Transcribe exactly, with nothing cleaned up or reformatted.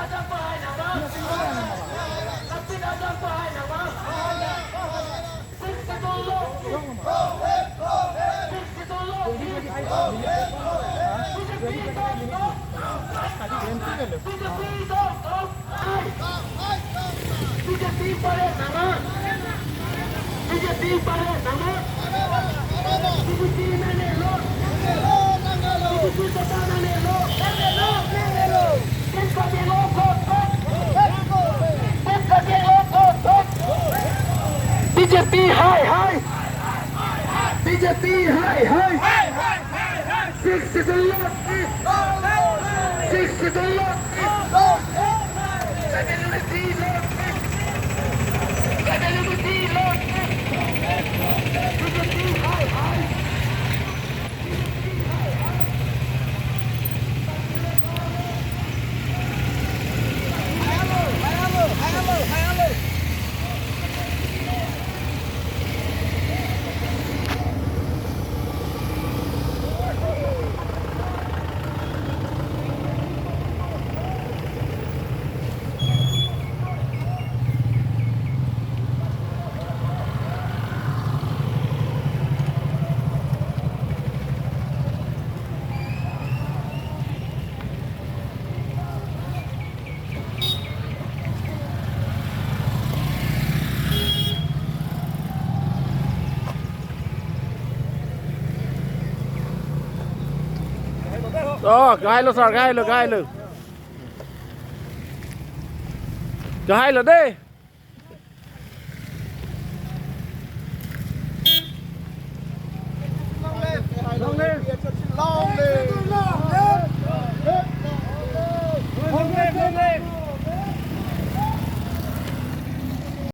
B J P party nama. B J P party nama. B J P nangnelo. B J P party nangnelo. Nangnelo, nangnelo. Tin kati lo kot kot. Tin kati lo kot kot. B J P hai hai. B J P hai hai. Sixth Schedule long live! Sixth Schedule long live! Oh, kahailo sir, kahailo, kahailo. Kahailo dei. Long live! Long live! Long live!